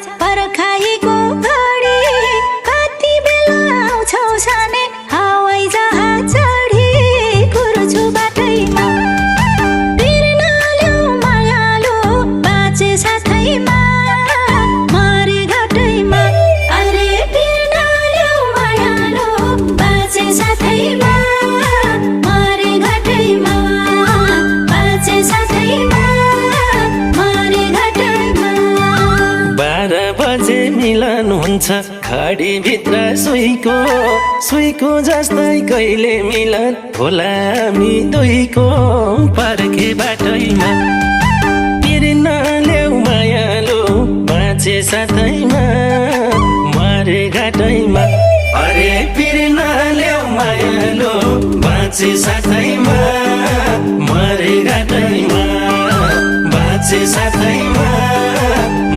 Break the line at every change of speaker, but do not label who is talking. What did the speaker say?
पर्खाइको घडी कति बेला आउँछौ साने हवाई जहाज चढी कुर्छु बाटैमा बिर्न ल्याउ मायालु बाँचे साथैमा मरे घटैमा अरे बिर्न ल्याउ मायालु बाँचे साथैमा मरे घटैमा बाँचे साथैमा मरे घटैमा
12 बजे मिलन हुन्छ घडीभित्र सुईको जस्तै कहिले मिलन होला हामी दुईको पर्खे बाटैमा बिर्न ल्याउ मायालु बाँचे साथैमा मरे घाटैमा अरे बिर्न ल्याउ मायालु बाँचे साथैमा मरे घाटैमा बाँचे साथैमा